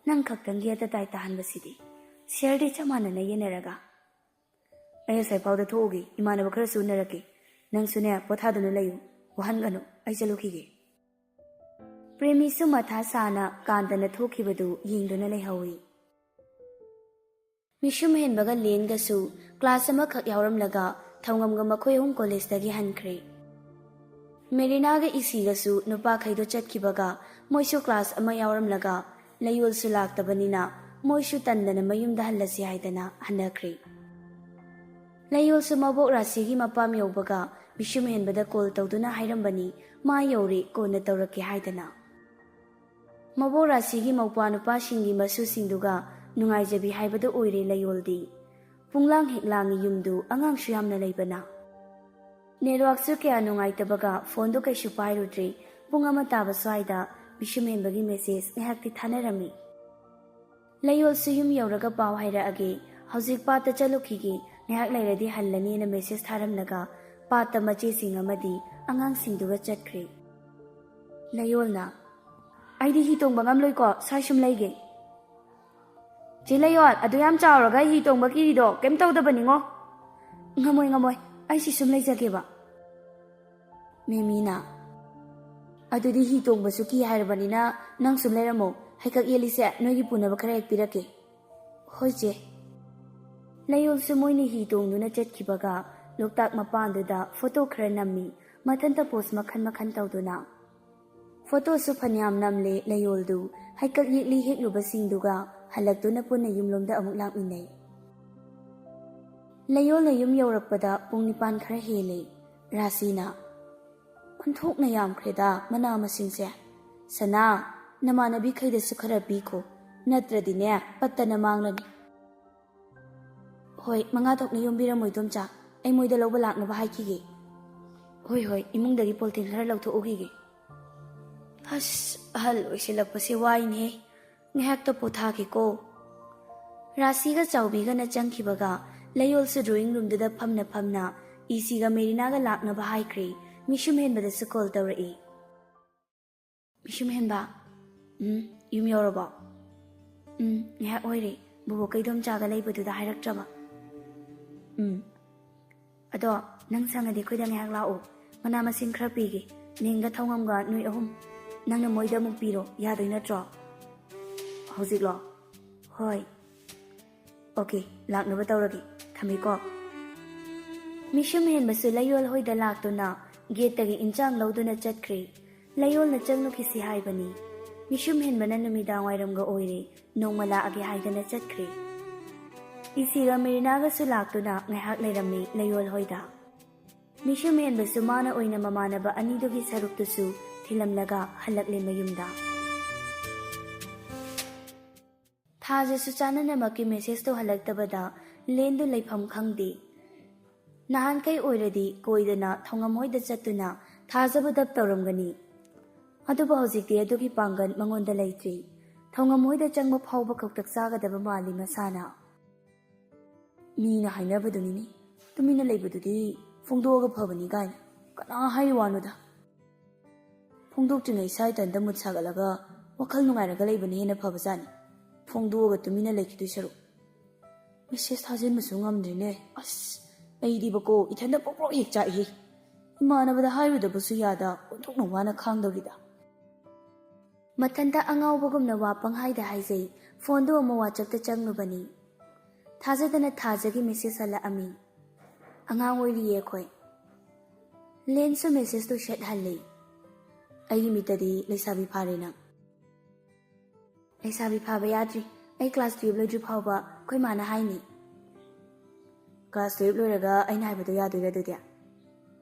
ꯅꯪ ꯈꯛꯇꯪꯒꯤ ꯑꯇ ꯇꯥꯏ ꯇꯥꯍꯟꯕꯁꯤꯗꯤ꯫ ꯁꯤꯌꯔꯗꯤ ꯆꯞ ꯃꯥꯟꯅꯅ ꯌꯦꯟꯅꯔꯒ꯫" "ꯑꯩ ꯉꯁꯥꯏ ꯐꯥꯎꯗ ꯊꯣꯛꯎꯒꯦ, ꯏꯃꯥꯟꯅꯕ ꯈꯔꯁꯨ ꯎꯅꯔꯛꯀꯦ꯫ ꯅꯪꯁꯨꯅꯦ, ꯄꯣꯊꯥꯗꯨꯅ ꯂꯩꯌꯨ, ꯋꯥꯍꯟꯒꯅꯨ, ꯑꯩ ꯆꯠꯂꯨꯈꯤꯒꯦ꯫" ꯄ꯭ꯔꯦꯃꯤꯁꯨ ꯃꯊꯥ ꯁꯥꯅ ꯀꯥꯟꯇꯅ ꯊꯣꯛꯈꯤꯕꯗꯨ ꯌꯦꯡꯗꯨꯅ ꯂꯩꯍꯧꯏ꯫ ꯃꯤꯁꯨꯝ ꯍꯦꯟꯕꯒ ꯂꯦꯟꯒꯁꯨ ꯀ꯭ꯂꯥꯁ ꯑꯃꯈꯛ ꯌꯥꯎꯔꯝꯂꯒ ꯊꯧꯉꯝꯒ ꯃꯈꯣꯏ ꯑꯍꯨꯝ ꯀꯣꯂꯦꯖꯇꯒꯤ ꯍꯟꯈ꯭ꯔꯦ꯫ ꯃꯦꯔꯤꯅꯥꯒ ꯏꯁꯤꯒꯁꯨ ꯅꯨꯄꯥꯈꯩꯗꯣ ꯆꯠꯈꯤꯕꯒ ꯃꯣꯏꯁꯨ ꯀ꯭ꯂꯥꯁ ꯑꯃ ꯌꯥꯎꯔꯝꯂꯒ ꯂꯩꯌꯣꯜꯁꯨ ꯂꯥꯛꯇꯕꯅꯤꯅ ꯃꯣꯏꯁꯨ ꯇꯟꯗꯅ ꯃꯌꯨꯝꯗ ꯍꯜꯂꯁꯤ ꯍꯥꯏꯗꯅ ꯍꯟꯅꯈ꯭ꯔꯦ꯫ ꯂꯩꯌꯣꯜꯁꯨ ꯃꯕꯣꯛ ꯔꯥꯁꯤꯒꯤ ꯃꯄꯥꯝ ꯌꯧꯕꯒ ꯃꯤꯁꯨꯝ ꯍꯦꯟꯕꯗ ꯀꯣꯜ ꯇꯧꯗꯨꯅ ꯍꯥꯏꯔꯝꯕꯅꯤ, ꯃꯥ ꯌꯧꯔꯦ, ꯀꯣꯟꯅ ꯇꯧꯔꯛꯀꯦ ꯍꯥꯏꯗꯅ꯫ ꯃꯕꯣꯛ ꯔꯥꯁꯤꯒꯤ ꯃꯧꯄ꯭ꯋꯥ ꯅꯨꯄꯥꯁꯤꯡꯒꯤ ꯃꯁꯨꯁꯤꯡꯗꯨꯒ ꯅꯨꯡꯉꯥꯏꯖꯕꯤ ꯍꯥꯏꯕꯗꯨ ꯑꯣꯏꯔꯦ ꯂꯩꯌꯣꯜꯗꯤ꯫ ꯄꯨꯡꯂꯥꯡ ꯍꯦꯛ ꯂꯥꯡꯉꯤ ꯌꯨꯝꯗꯨ, ꯑꯉꯥꯡꯁꯨ ꯌꯥꯝꯅ ꯂꯩꯕꯅ꯫ ꯅꯦꯠꯋꯥꯛꯁꯨ ꯀꯌꯥ ꯅꯨꯡꯉꯥꯏꯇꯕꯒ ꯐꯣꯟꯗꯨ ꯀꯩꯁꯨ ꯄꯥꯏꯔꯨꯗ꯭ꯔꯦ꯫ ꯄꯨꯡ ꯑꯃ ꯇꯥꯕ ꯁ꯭ꯋꯥꯏꯗ ꯃꯤꯁꯨꯝ ꯍꯦꯟꯕꯒꯤ ꯃꯦꯁꯦꯖ ꯉꯥꯏꯍꯥꯛꯇꯤ ꯊꯥꯅꯔꯝꯃꯤ꯫ ꯂꯩꯌꯣꯜꯁꯨ ꯌꯨꯝ ꯌꯧꯔꯒ ꯄꯥꯎ ꯍꯥꯏꯔꯛꯑꯒꯦ, ꯍꯧꯖꯤꯛ ꯄꯥꯠꯇ ꯆꯠꯂꯨꯈꯤꯒꯦ, ꯉꯥꯏꯍꯥꯛ ꯂꯩꯔꯗꯤ ꯍꯜꯂꯅꯤꯅ ꯃꯦꯁꯦꯖ ꯊꯥꯔꯝꯂꯒ ꯄꯥꯠꯇ ꯃꯆꯦꯁꯤꯡ ꯑꯃꯗꯤ ꯑꯉꯥꯡꯁꯤꯡꯗꯨꯒ ꯆꯠꯈ꯭ꯔꯦ꯫ ꯂꯩꯌꯣꯜꯅ, "ꯑꯩꯗꯤ ꯍꯤ ꯇꯣꯡꯕ ꯉꯝꯂꯣꯏꯀꯣ, ꯁ꯭ꯋꯥꯏ ꯁꯨꯝ ꯂꯩꯒꯦ꯫" "ꯆꯦ ꯂꯩꯌꯣꯜ, ꯑꯗꯨ ꯌꯥꯝ ꯆꯥꯎꯔꯒ ꯍꯤ ꯇꯣꯡꯕ ꯀꯤꯔꯤꯗꯣ ꯀꯩꯝ ꯇꯧꯗꯕꯅꯤꯉꯣ꯫" "ꯉꯝꯃꯣꯏ, ꯉꯝꯃꯣꯏ, ꯑꯩ ꯁꯤ ꯁꯨꯝ ꯂꯩꯖꯒꯦꯕ꯫" ꯃꯦꯃꯤꯅ, "ꯑꯗꯨꯗꯤ ꯍꯤ ꯇꯣꯡꯕꯁꯨ ꯀꯤ ꯍꯥꯏꯔꯕꯅꯤꯅ ꯅꯪ ꯁꯨꯝ ꯂꯩꯔꯝꯃꯣ, ꯍꯩꯀꯛ ꯌꯦꯠꯂꯤꯁꯦ ꯅꯣꯏꯒꯤ ꯄꯨꯅꯕ ꯈꯔ ꯍꯦꯛ ꯄꯤꯔꯛꯀꯦ꯫" "ꯍꯣꯏ ꯆꯦ꯫" ꯂꯩꯌꯣꯜꯁꯨ ꯃꯣꯏꯅ ꯍꯤ ꯇꯣꯡꯗꯨꯅ ꯆꯠꯈꯤꯕꯒ ꯂꯣꯛꯇꯥꯛ ꯃꯄꯥꯟꯗꯨꯗ ꯐꯣꯇꯣ ꯈꯔ ꯅꯝꯃꯤ, ꯃꯊꯟꯇ ꯄꯣꯁ ꯃꯈꯜ ꯃꯈꯜ ꯇꯧꯗꯨꯅ꯫ ꯐꯣꯇꯣꯁꯨ ꯐꯅꯌꯥꯝ ꯅꯝꯂꯦ ꯂꯩꯌꯣꯜꯗꯨ, ꯍꯩꯀꯛ ꯌꯦꯛꯂꯤ ꯍꯦꯛꯂꯨꯕꯁꯤꯡꯗꯨꯒ ꯍꯜꯂꯛꯇꯨꯅ ꯄꯨꯟꯅ ꯌꯨꯝꯂꯣꯝꯗ ꯑꯃꯨꯛ ꯂꯥꯛꯃꯤꯟꯅꯩ꯫ ꯂꯩꯌꯣꯜꯅ ꯌꯨꯝ ꯌꯧꯔꯛꯄꯗ ꯄꯨꯡ ꯅꯤꯄꯥꯟ ꯈꯔ ꯍꯦꯜꯂꯦ꯫ ꯔꯥꯁꯤꯅ, "ꯑꯣꯟꯊꯣꯛꯅ ꯌꯥꯝꯈ꯭ꯔꯦꯗ ꯃꯅꯥ ꯃꯁꯤꯡꯁꯦ꯫ ꯁꯅꯥ, ꯅꯃꯥꯟꯅꯕꯤꯈꯩꯗꯁꯨ ꯈꯔ ꯄꯤꯈꯣ, ꯅꯠꯇ꯭ꯔꯗꯤꯅꯦ ꯄꯠꯇꯅ ꯃꯥꯡꯂꯅꯤ꯫" "ꯍꯣꯏ, ꯃꯉꯥ ꯊꯣꯛꯅ ꯌꯣꯝꯕꯤꯔꯝꯃꯣ ꯏꯗꯣꯝꯆꯥ, ꯑꯩ ꯃꯣꯏꯗ ꯂꯧꯕ ꯂꯥꯛꯅꯕ ꯍꯥꯏꯈꯤꯒꯦ꯫" "ꯍꯣꯏ, ꯍꯣꯏ, ꯏꯃꯨꯡꯗꯒꯤ ꯄꯣꯂꯤꯊꯤꯟ ꯈꯔ ꯂꯧꯊꯣꯛꯎꯈꯤꯒꯦ꯫" "ꯑꯁ, ꯑꯍꯜ ꯑꯣꯏꯁꯤꯜꯂꯛꯄꯁꯦ ꯋꯥꯏꯅꯦ꯫ ꯉꯥꯏꯍꯥꯛꯇ ꯄꯣꯊꯥꯒꯦꯀꯣ꯫" ꯔꯥꯁꯤꯒ ꯆꯥꯎꯕꯤꯒꯅ ꯆꯪꯈꯤꯕꯒ ꯂꯩꯌꯣꯜꯁꯨ ꯗ꯭ꯔꯣꯌꯤꯡ ꯔꯨꯝꯗꯨꯗ ꯐꯝꯅ ꯐꯝꯅ ꯏꯁꯤꯒ ꯃꯦꯔꯤꯅꯥꯒ ꯂꯥꯛꯅꯕ ꯍꯥꯏꯈ꯭ꯔꯦ꯫ ꯃꯤꯁꯨꯝ ꯍꯦꯟꯕꯗꯁꯨ ꯀꯣꯜ ꯇꯧꯔꯛꯏ꯫ "ꯃꯤꯁꯨꯝ ꯍꯦꯟꯕ, ꯎꯝ, ꯌꯨꯝ ꯌꯧꯔꯕꯣ?" "ꯎꯝ, ꯉꯥꯏꯍꯥꯛ ꯑꯣꯏꯔꯦ꯫ ꯕꯣꯕꯣꯛ ꯀꯩꯗꯣꯝꯆꯥꯒ ꯂꯩꯕꯗꯨꯗ ꯍꯥꯏꯔꯛꯇ꯭ꯔꯕ?" "ꯎꯝ꯫ ꯑꯗꯣ ꯅꯪ ꯁꯪꯉꯗꯤ ꯑꯩꯈꯣꯏꯗ ꯉꯥꯏꯍꯥꯛ ꯂꯥꯛꯑꯣ꯫ ꯃꯅꯥ ꯃꯁꯤꯡ ꯈꯔ ꯄꯤꯒꯦ꯫ ꯅꯦꯡꯒ ꯊꯧꯉꯝꯒ ꯅꯣꯏ ꯑꯍꯨꯝ꯫ ꯅꯪꯅ ꯃꯣꯏꯗ ꯑꯃꯨꯛ ꯄꯤꯔꯣ, ꯌꯥꯗꯣꯏ ꯅꯠꯇ꯭ꯔꯣ?" "ꯍꯧꯖꯤꯛꯂꯣ?" "ꯍꯣꯏ꯫" "ꯑꯣꯀꯦ, ꯂꯥꯛꯅꯕ ꯇꯧꯔꯒꯦ꯫ ꯊꯝꯃꯦꯀꯣ꯫" ꯃꯤꯁꯨꯝ ꯍꯦꯟꯕꯁꯨ ꯂꯩꯌꯣꯜ ꯍꯣꯏꯗ ꯂꯥꯛꯇꯨꯅ ꯒꯦꯠꯇꯒꯤ ꯏꯟꯁꯥꯡ ꯂꯧꯗꯨꯅ ꯆꯠꯈ꯭ꯔꯦ꯫ ꯂꯩꯌꯣꯜꯅ ꯆꯪꯂꯨꯈꯤꯁꯤ ꯍꯥꯏꯕꯅꯤ꯫ ꯃꯤꯁꯨꯝ ꯍꯦꯟꯕꯅ ꯅꯨꯃꯤꯗꯥꯡ ꯋꯥꯏꯔꯝꯒ ꯑꯣꯏꯔꯦ, ꯅꯣꯡꯃ ꯂꯥꯛꯑꯒꯦ ꯍꯥꯏꯗꯅ ꯆꯠꯈ꯭ꯔꯦ꯫ ꯏꯁꯤꯒ ꯃꯦꯔꯤꯅꯥꯒꯁꯨ ꯂꯥꯛꯇꯨꯅ ꯉꯥꯏꯍꯥꯛ ꯂꯩꯔꯝꯃꯤ ꯂꯩꯌꯣꯜ ꯍꯣꯏꯗ꯫ ꯃꯤꯁꯨꯝ ꯍꯦꯟꯕꯁꯨ ꯃꯥꯅ ꯑꯣꯏꯅ ꯃꯃꯥꯟꯅꯕ ꯑꯅꯤꯗꯨꯒꯤ ꯁꯔꯨꯛꯇꯨꯁꯨ ꯊꯤꯜꯂꯝꯂꯒ ꯍꯜꯂꯛꯂꯦ ꯃꯌꯨꯝꯗ꯫ ꯊꯥꯖꯁꯨ ꯆꯥꯅꯅꯃꯛꯀꯤ ꯃꯦꯁꯦꯖꯇꯣ ꯍꯜꯂꯛꯇꯕꯗ ꯂꯦꯟꯗꯨ ꯂꯩꯐꯝ ꯈꯪꯗꯦ꯫ ꯅꯍꯥꯟꯈꯩ ꯑꯣꯏꯔꯗꯤ ꯀꯣꯏꯗꯅ ꯊꯧꯉꯝ ꯍꯣꯏꯗ ꯆꯠꯇꯨꯅ ꯊꯥꯖꯕꯨ ꯗꯞ ꯇꯧꯔꯝꯒꯅꯤ꯫ ꯑꯗꯨꯕꯨ ꯍꯧꯖꯤꯛꯇꯤ ꯑꯗꯨꯒꯤ ꯄꯥꯡꯒꯜ ꯃꯉꯣꯟꯗ ꯂꯩꯇ꯭ꯔꯤ꯫ ꯊꯧꯉꯝ ꯍꯣꯏꯗ ꯆꯪꯕ ꯐꯥꯎꯕ ꯈꯧꯇꯛ ꯆꯥꯒꯗꯕ ꯃꯥꯜꯂꯤ ꯃꯁꯥꯅ꯫ ꯃꯤꯅ ꯍꯥꯏꯅꯕꯗꯨꯅꯤꯅꯦ, ꯇꯨꯃꯤꯟꯅ ꯂꯩꯕꯗꯨꯗꯤ ꯐꯣꯡꯗꯣꯛꯑꯒ ꯐꯕꯅꯤ ꯀꯥꯏꯅ꯫ ꯀꯅꯥ ꯍꯥꯏꯔꯤ ꯋꯥꯅꯣꯗ? ꯐꯣꯡꯗꯣꯛꯇ꯭ꯔꯤꯉꯩ ꯏꯁꯥ ꯏꯊꯟꯇ ꯃꯨꯠ ꯁꯥꯒꯠꯂꯒ ꯋꯥꯈꯜ ꯅꯨꯡꯉꯥꯏꯔꯒ ꯂꯩꯕꯅ ꯍꯦꯟꯅ ꯐꯕꯖꯥꯠꯅꯤ꯫ ꯐꯣꯡꯗꯣꯛꯑꯒ ꯇꯨꯃꯤꯟꯅ ꯂꯩꯈꯤꯗꯣꯏ ꯁꯔꯨꯛ꯫ ꯃꯦꯁꯦꯖ ꯊꯥꯖꯤꯟꯕꯁꯨ ꯉꯝꯗ꯭ꯔꯤꯅꯦ꯫ ꯑꯁ, ꯑꯩꯗꯤꯕꯀꯣ ꯏꯊꯟꯇ ꯄ꯭ꯔꯣꯛ ꯄ꯭ꯔꯣꯛ ꯍꯦꯛ ꯆꯥꯛꯏꯍꯦ꯫ ꯏꯃꯥꯟꯅꯕꯗ ꯍꯥꯏꯔꯨꯗꯕꯁꯨ ꯌꯥꯗ ꯑꯣꯟꯊꯣꯛꯅ ꯋꯥꯅ ꯈꯥꯡꯗꯧꯔꯤꯗ꯫ ꯃꯊꯟꯇ ꯑꯉꯥꯎꯕꯒꯨꯝꯅ ꯋꯥ ꯄꯪꯍꯥꯏꯗ ꯍꯥꯏꯖꯩ꯫ ꯐꯣꯟꯗꯨ ꯑꯃꯨꯛ WhatsAppꯇ ꯆꯪꯂꯨꯕꯅꯤ꯫ ꯊꯥꯖꯗꯅ ꯊꯥꯖꯒꯤ ꯃꯦꯁꯦꯖ ꯍꯜꯂꯛꯑꯝꯃꯤ꯫ "ꯑꯉꯥꯡ ꯑꯣꯏꯔꯤꯌꯦ ꯑꯩꯈꯣꯏ꯫" ꯂꯦꯟꯁꯨ ꯃꯦꯁꯦꯖꯇꯨ ꯁꯦꯠ ꯍꯜꯂꯤ꯫ "ꯑꯩꯒꯤ ꯃꯤꯠꯇꯗꯤ ꯂꯩꯁꯥꯕꯤ ꯐꯥꯔꯦ ꯅꯪ꯫" "ꯂꯩꯁꯥꯕꯤ ꯐꯥꯕ ꯌꯥꯗ꯭ꯔꯤ꯫ ꯑꯩ ꯀ꯭ꯂꯥꯁ ꯇꯨꯌꯦꯜꯞ ꯂꯣꯏꯗ꯭ꯔꯤ ꯐꯥꯎꯕ ꯑꯩꯈꯣꯏ ꯃꯥꯅ ꯍꯥꯏꯅꯤ꯫" "ꯀ꯭ꯂꯥꯁ ꯇꯨꯌꯦꯜꯞ ꯂꯣꯏꯔꯒ ꯑꯩꯅ ꯍꯥꯏꯕꯗꯣ ꯌꯥꯗꯣꯏꯔꯥ ꯑꯗꯨꯗꯤ?"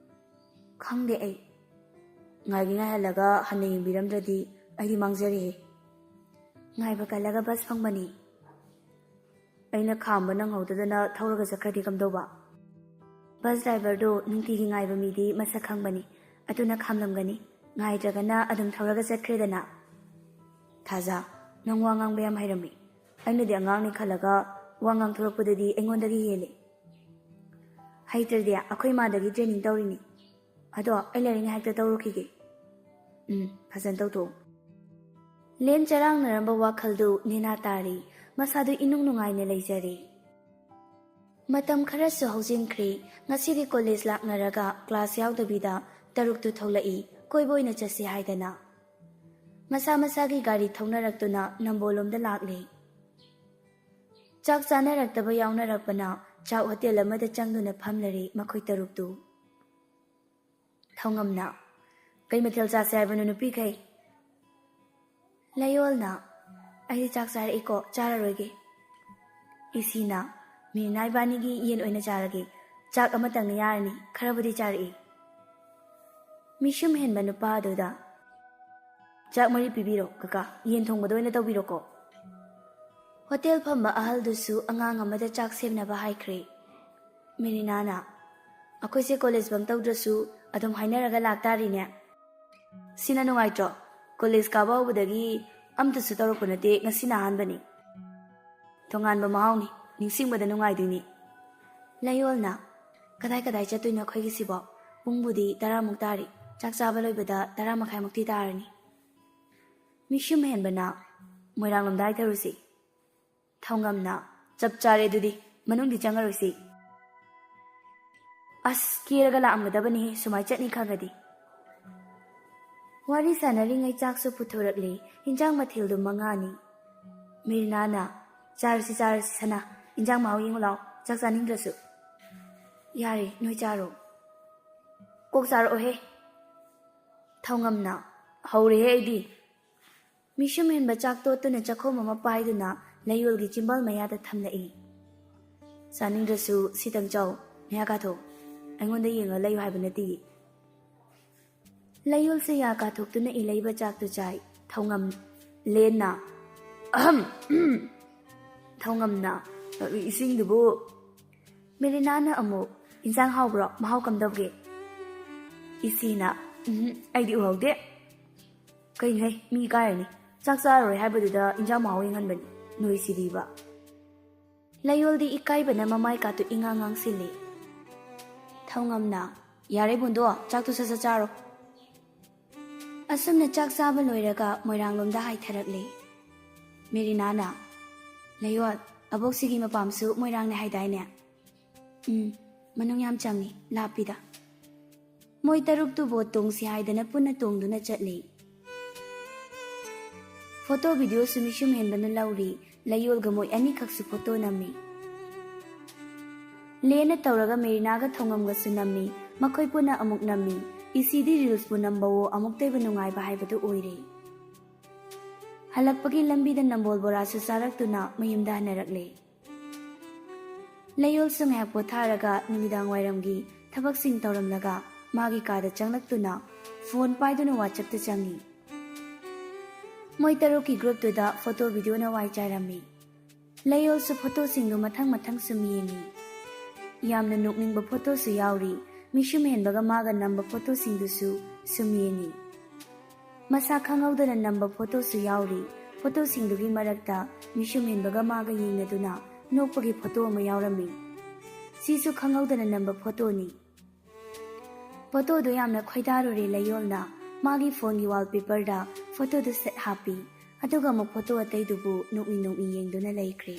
"ꯈꯪꯗꯦ ꯑꯩ꯫ ꯉꯥꯏꯒꯤ ꯉꯥꯏꯍꯜꯂꯒ ꯍꯟꯅ ꯌꯦꯡꯕꯤꯔꯝꯗ꯭ꯔꯗꯤ ꯑꯩꯗꯤ ꯃꯥꯡꯖꯔꯦꯍꯦ꯫" ꯉꯥꯏꯕ ꯀꯜꯂꯒ ꯕꯁ ꯐꯪꯕꯅꯤ꯫ "ꯑꯩꯅ ꯈꯥꯝꯕ ꯅꯪꯍꯧꯗꯗꯅ ꯊꯧꯔꯒ ꯆꯠꯈ꯭ꯔꯗꯤ ꯀꯝꯗꯧꯕ?" "ꯕꯁ ꯗ꯭ꯔꯥꯏꯚꯔꯗꯣ ꯅꯨꯡꯇꯤꯒꯤ ꯉꯥꯏꯕ ꯃꯤꯗꯤ ꯃꯁꯛ ꯈꯪꯕꯅꯤ, ꯑꯗꯨꯅ ꯈꯥꯝꯂꯝꯒꯅꯤ꯫ ꯉꯥꯏꯗ꯭ꯔꯒꯅ ꯑꯗꯨꯝ ꯊꯧꯔꯒ ꯆꯠꯈ꯭ꯔꯦꯗꯅ꯫" "ꯊꯥꯖ, ꯅꯪ ꯋꯥ ꯉꯥꯡꯕ ꯌꯥꯝ ꯍꯩꯔꯝꯃꯤ꯫ ꯑꯩꯅꯗꯤ ꯑꯉꯥꯡꯅꯤ ꯈꯜꯂꯒ ꯋꯥ ꯉꯥꯡꯊꯣꯔꯛꯄꯗꯗꯤ ꯑꯩꯉꯣꯟꯗꯒꯤ ꯍꯦꯜꯂꯤ꯫" "ꯍꯩꯇ꯭ꯔꯗꯤ ꯑꯩꯈꯣꯏ ꯏꯃꯥꯗꯒꯤ ꯇ꯭ꯔꯦꯅꯤꯡ ꯇꯧꯔꯤꯅꯤ꯫ ꯑꯗꯣ ꯑꯩ ꯂꯥꯏꯔꯤꯛ ꯉꯥꯏꯍꯥꯛꯇ ꯇꯧꯔꯨꯈꯤꯒꯦ꯫" "ꯎꯝ, ꯐꯖꯅ ꯇꯧꯊꯣꯛꯎ꯫" ꯂꯦꯟ ꯆꯔꯥꯡꯅꯔꯝꯕ ꯋꯥꯈꯜꯗꯨ ꯅꯦꯅꯥ ꯇꯥꯔꯤ꯫ ꯃꯁꯥꯗꯨ ꯏꯅꯨꯡ ꯅꯨꯡꯉꯥꯏꯅ ꯂꯩꯖꯔꯤ꯫ ꯃꯇꯝ ꯈꯔꯁꯨ ꯍꯧꯖꯤꯟꯈ꯭ꯔꯦ꯫ ꯉꯁꯤꯗꯤ ꯀꯣꯂꯦꯖ ꯂꯥꯛꯅꯔꯒ ꯀ꯭ꯂꯥꯁ ꯌꯥꯎꯗꯕꯤꯗ ꯇꯔꯨꯛꯇꯨ ꯊꯣꯛꯂꯛꯏ, ꯀꯣꯏꯕ ꯑꯣꯏꯅ ꯆꯠꯁꯤ ꯍꯥꯏꯗꯅ꯫ ꯃꯁꯥ ꯃꯁꯥꯒꯤ ꯒꯥꯔꯤ ꯊꯧꯅꯔꯛꯇꯨꯅ ꯅꯝꯕꯣꯜꯂꯣꯝꯗ ꯂꯥꯛꯂꯦ꯫ ꯆꯥꯛ ꯆꯥꯅꯔꯛꯇꯕ ꯌꯥꯎꯅꯔꯛꯄꯅ ꯆꯥꯛ ꯍꯣꯇꯦꯜ ꯑꯃꯗ ꯆꯪꯗꯨꯅ ꯐꯝꯂꯔꯦ ꯃꯈꯣꯏ ꯇꯔꯨꯛꯇꯨ꯫ ꯊꯧꯉꯝꯅ, "ꯀꯩ ꯃꯊꯦꯜ ꯆꯥꯁꯦ ꯍꯥꯏꯕꯅꯣ ꯅꯨꯄꯤꯈꯩ?" ꯂꯌꯣꯜꯅ, "ꯑꯩꯗꯤ ꯆꯥꯛ ꯆꯥꯔꯛꯏꯀꯣ, ꯆꯥꯔꯔꯣꯏꯒꯦ꯫" ꯏꯁꯤꯅ, "ꯃꯤꯅꯥ ꯏꯕꯥꯅꯤꯒꯤ ꯌꯦꯟ ꯑꯣꯏꯅ ꯆꯥꯔꯒꯦ꯫ ꯆꯥꯛ ꯑꯃꯇꯪꯅ ꯌꯥꯔꯅꯤ, ꯈꯔꯕꯨꯗꯤ ꯆꯥꯔꯛꯏ꯫" ꯃꯤꯁꯨꯝ ꯍꯦꯟꯕ ꯅꯨꯄꯥ ꯑꯗꯨꯗ, "ꯆꯥꯛ ꯃꯔꯤ ꯄꯤꯕꯤꯔꯣ ꯀꯀꯥ, ꯌꯦꯟ ꯊꯣꯡꯕꯗ ꯑꯣꯏꯅ ꯇꯧꯕꯤꯔꯣꯀꯣ꯫" ꯍꯣꯇꯦꯜ ꯐꯝꯕ ꯑꯍꯜꯗꯨꯁꯨ ꯑꯉꯥꯡ ꯑꯃꯗ ꯆꯥꯛ ꯁꯦꯝꯅꯕ ꯍꯥꯏꯈ꯭ꯔꯦ꯫ ꯃꯦꯔꯤꯅꯥꯅ, "ꯑꯩꯈꯣꯏꯁꯦ ꯀꯣꯂꯦꯖ ꯕꯪ ꯇꯧꯗ꯭ꯔꯁꯨ ꯑꯗꯨꯝ ꯍꯥꯏꯅꯔꯒ ꯂꯥꯛꯇꯥꯔꯤꯅꯦ꯫ ꯁꯤꯅ ꯅꯨꯡꯉꯥꯏꯇ꯭ꯔꯣ? ꯀꯣꯂꯦꯖ ꯀꯥꯕ ꯍꯧꯕꯗꯒꯤ ꯑꯝꯇꯁꯨ ꯇꯧꯔꯛꯄ ꯅꯠꯇꯦ, ꯉꯁꯤꯅ ꯑꯍꯥꯟꯕꯅꯤ꯫ ꯇꯣꯉꯥꯟꯕ ꯃꯍꯥꯎꯅꯤ, ꯅꯤꯡꯁꯤꯡꯕꯗ ꯅꯨꯡꯉꯥꯏꯗꯣꯏꯅꯤ꯫" ꯂꯌꯣꯜꯅ, "ꯀꯗꯥꯏ ꯀꯗꯥꯏ ꯆꯠꯇꯣꯏꯅꯣ ꯑꯩꯈꯣꯏꯒꯤꯁꯤꯕꯣ? ꯄꯨꯡꯕꯨꯗꯤ ꯇꯔꯥꯃꯨꯛ ꯇꯥꯔꯤ꯫ ꯆꯥꯛ ꯆꯥꯕ ꯂꯣꯏꯕꯗ ꯇꯔꯥ ꯃꯈꯥꯏꯃꯨꯛꯇꯤ ꯇꯥꯔꯅꯤ꯫ ꯃꯤꯁꯨꯝ ꯍꯦꯟꯕꯅ ꯃꯣꯏꯔꯥꯡꯂꯣꯝꯗ ꯍꯥꯏꯊꯔꯨꯁꯤ꯫ ꯊꯧꯉꯝꯅ, "ꯆꯞ ꯆꯥꯔꯦ, ꯑꯗꯨꯗꯤ ꯃꯅꯨꯡꯗꯤ ꯆꯪꯉꯔꯣꯏꯁꯤ꯫ ꯑꯁ, ꯀꯦꯔꯒ ꯂꯥꯛꯑꯝꯒꯗꯕꯅꯤ, ꯁꯨꯃꯥꯏ ꯆꯠꯅꯤ ꯈꯪꯉꯗꯤ꯫" ꯋꯥꯔꯤ ꯁꯥꯟꯅꯔꯤꯉꯩ ꯆꯥꯛꯁꯨ ꯄꯨꯊꯣꯔꯛꯂꯤ꯫ ꯏꯟꯖꯥꯡ ꯃꯊꯦꯜꯗꯨ ꯃꯉꯥꯅꯤ꯫ ꯃꯦꯔꯤꯅꯥꯅ, "ꯆꯥꯔꯁꯤ, ꯆꯥꯔꯁꯤ ꯁꯅꯥ, ꯏꯟꯖꯥꯡ ꯃꯍꯥꯎ ꯌꯦꯡꯉꯨ ꯂꯥꯎ, ꯆꯥꯛ ꯆꯥꯅꯤꯡꯗ꯭ꯔꯁꯨ꯫" "ꯌꯥꯔꯦ, ꯅꯣꯏ ꯆꯥꯔꯣ꯫" "ꯀꯣꯛ ꯆꯥꯔꯛꯑꯣꯍꯦ꯫" ꯊꯧꯉꯝꯅ, "ꯍꯧꯔꯦꯍꯦ ꯑꯩꯗꯤ꯫" ꯃꯤꯁꯨꯝ ꯍꯦꯟꯕ ꯆꯥꯛ ꯇꯣꯠꯇꯨꯅ ꯆꯥꯛꯈꯣꯝ ꯑꯃ ꯄꯥꯏꯗꯨꯅ ꯂꯩꯌꯣꯜꯒꯤ ꯆꯤꯝꯕꯥꯜ ꯃꯌꯥꯗ ꯊꯝꯂꯛꯏ꯫ "ꯆꯥꯅꯤꯡꯗ꯭ꯔꯁꯨ ꯁꯤꯇꯪ ꯆꯥꯎ, ꯅꯌꯥ ꯀꯥꯊꯣꯛ꯫ ꯑꯩꯉꯣꯟꯗ ꯌꯦꯡꯉ ꯂꯩꯌꯨ ꯍꯥꯏꯕ ꯅꯠꯇꯦ꯫" ꯂꯩꯌꯣꯜꯁꯦ ꯌꯥ ꯀꯥꯊꯣꯛꯇꯨꯅ ꯏꯂꯩꯕ ꯆꯥꯛꯇꯨ ꯆꯥꯏ꯫ ꯊꯧꯉꯝ ꯂꯦꯟꯅ, "ꯑꯍꯝ, ꯎꯝ꯫" ꯊꯧꯉꯝꯅ, "ꯏꯁꯤꯡꯗꯨꯕꯨ?" ꯃꯦꯔꯤꯅꯥꯅ ꯑꯃꯨꯛ, "ꯏꯟꯁꯥꯡ ꯍꯥꯎꯕ꯭ꯔꯣ? ꯃꯍꯥꯎ ꯀꯝꯗꯧꯒꯦ?" ꯏꯆꯦꯅ, "ꯎꯝ, ꯑꯩꯗꯤ ꯎꯍꯧꯗꯦ꯫" "ꯀꯩꯅꯣꯍꯦ, ꯃꯤ ꯏꯀꯥꯏꯔꯅꯤ꯫ ꯆꯥꯛ ꯆꯥꯔꯔꯣꯏ ꯍꯥꯏꯕꯗꯨꯗ ꯏꯟꯖꯥꯡ ꯃꯍꯥꯎ ꯌꯦꯡꯍꯟꯕꯅꯤ, ꯅꯣꯏꯁꯤꯗꯤꯕ꯫" ꯂꯩꯌꯣꯜꯗꯤ ꯏꯀꯥꯏꯕꯅ ꯃꯃꯥꯏ ꯀꯥꯇꯨ ꯏꯉꯥꯡ ꯉꯥꯡꯁꯤꯜꯂꯤ꯫ ꯊꯧꯉꯝꯅ, "ꯌꯥꯔꯦ ꯕꯨꯟꯗꯣ, ꯆꯥꯛꯇꯨ ꯁꯠ ꯁꯠ ꯆꯥꯔꯣ꯫" ꯑꯁꯨꯝꯅ ꯆꯥꯛ ꯆꯥꯕ ꯂꯣꯏꯔꯒ ꯃꯣꯏꯔꯥꯡꯂꯣꯝꯗ ꯍꯥꯏꯊꯔꯛꯂꯦ꯫ ꯃꯦꯔꯤꯅꯥꯅ, "ꯂꯩꯌꯣꯜ, ꯑꯕꯣꯛꯁꯤꯒꯤ ꯃꯄꯥꯝꯁꯨ ꯃꯣꯏꯔꯥꯡꯅꯦ ꯍꯥꯏꯗꯥꯏꯅꯦ?" "ꯎꯝ, ꯃꯅꯨꯡ ꯌꯥꯝ ꯆꯪꯉꯤ, ꯂꯥꯞꯄꯤꯗ꯫" ꯃꯣꯏ ꯇꯔꯨꯛꯇꯨ ꯕꯣꯠ ꯇꯣꯡꯁꯤ ꯍꯥꯏꯗꯅ ꯄꯨꯟꯅ ꯇꯣꯡꯗꯨꯅ ꯆꯠꯂꯤ꯫ ꯐꯣꯇꯣ ꯚꯤꯗꯤꯑꯣꯁꯨ ꯃꯤꯁꯨꯝ ꯍꯦꯟꯕꯅ ꯂꯧꯔꯤ꯫ ꯂꯩꯌꯣꯜꯒ ꯃꯣꯏ ꯑꯅꯤꯈꯛꯁꯨ ꯐꯣꯇꯣ ꯅꯝꯃꯤ꯫ ꯂꯦꯟꯅ ꯇꯧꯔꯒ ꯃꯦꯔꯤꯅꯥꯒ ꯊꯧꯉꯝꯒꯁꯨ ꯅꯝꯃꯤ꯫ ꯃꯈꯣꯏ ꯄꯨꯟꯅ ꯑꯃꯨꯛ ꯅꯝꯃꯤ꯫ ꯏꯁꯤꯗꯤ ꯔꯤꯜꯁꯄꯨ ꯅꯝꯕꯋꯣ ꯑꯃꯨꯛꯇ ꯑꯣꯏꯕ ꯅꯨꯡꯉꯥꯏꯕ ꯍꯥꯏꯕꯗꯨ ꯑꯣꯏꯔꯦ꯫ ꯍꯜꯂꯛꯄꯒꯤ ꯂꯝꯕꯤꯗ ꯅꯝꯕꯣꯜ ꯕꯣꯔꯥꯁꯨ ꯆꯥꯔꯛꯇꯨꯅ ꯃꯌꯨꯝꯗ ꯍꯟꯅꯔꯛꯂꯦ꯫ ꯂꯩꯌꯣꯜꯁꯨ ꯉꯥꯏꯍꯥꯛ ꯄꯣꯊꯥꯔꯒ ꯅꯨꯃꯤꯗꯥꯡ ꯋꯥꯏꯔꯝꯒꯤ ꯊꯕꯛꯁꯤꯡ ꯇꯧꯔꯝꯂꯒ ꯃꯥꯒꯤ ꯀꯥꯗ ꯆꯪꯂꯛꯇꯨꯅ ꯐꯣꯟ ꯄꯥꯏꯗꯨꯅ WhatsAppꯇ ꯆꯪꯉꯤ꯫ ꯃꯣꯏ ꯇꯔꯨꯛꯀꯤ ꯒ꯭ꯔꯨꯞꯇꯨꯗ ꯐꯣꯇꯣ ꯚꯤꯗꯤꯑꯣꯅ ꯋꯥꯏ ꯆꯥꯏꯔꯝꯃꯤ꯫ ꯂꯩꯌꯣꯜꯁꯨ ꯐꯣꯇꯣꯁꯤꯡꯗꯨ ꯃꯊꯪ ꯃꯊꯪ ꯁꯨꯝ ꯌꯦꯡꯉꯤ꯫ ꯌꯥꯝꯅ ꯅꯣꯛꯅꯤꯡꯕ ꯐꯣꯇꯣꯁꯨ ꯌꯥꯎꯔꯤ꯫ ꯃꯤꯁꯨꯝ ꯍꯦꯟꯕꯒ ꯃꯥꯒ ꯅꯝꯕ ꯐꯣꯇꯣꯁꯤꯡꯗꯨꯁꯨ ꯁꯨꯝ ꯌꯦꯡꯉꯤ꯫ ꯃꯁꯥ ꯈꯪꯍꯧꯗꯅ ꯅꯝꯕ ꯐꯣꯇꯣꯁꯨ ꯌꯥꯎꯔꯤ꯫ ꯐꯣꯇꯣꯁꯤꯡꯗꯨꯒꯤ ꯃꯔꯛꯇ ꯃꯤꯁꯨꯝ ꯍꯦꯟꯕꯒ ꯃꯥꯒ ꯌꯦꯡꯅꯗꯨꯅ ꯅꯣꯛꯄꯒꯤ ꯐꯣꯇꯣ ꯑꯃ ꯌꯥꯎꯔꯝꯃꯤ꯫ ꯁꯤꯁꯨ ꯈꯪꯍꯧꯗꯅ ꯅꯝꯕ ꯐꯣꯇꯣꯅꯤ꯫ ꯐꯣꯇꯣꯗꯨ ꯌꯥꯝꯅ ꯈꯣꯏꯗꯥꯔꯨꯔꯦ ꯂꯩꯌꯣꯜꯅ꯫ ꯃꯥꯒꯤ ꯐꯣꯟꯒꯤ ꯋꯥꯜꯄꯦꯄꯔꯗ ꯐꯣꯇꯣꯗꯨ ꯁꯦꯠ ꯍꯥꯞꯄꯤ꯫ ꯑꯗꯨꯒ ꯑꯃꯨꯛ ꯐꯣꯇꯣ ꯑꯇꯩꯗꯨꯕꯨ ꯅꯣꯛꯃꯤ ꯅꯣꯛꯃꯤ ꯌꯦꯡꯗꯨꯅ ꯂꯩꯈ꯭ꯔꯦ꯫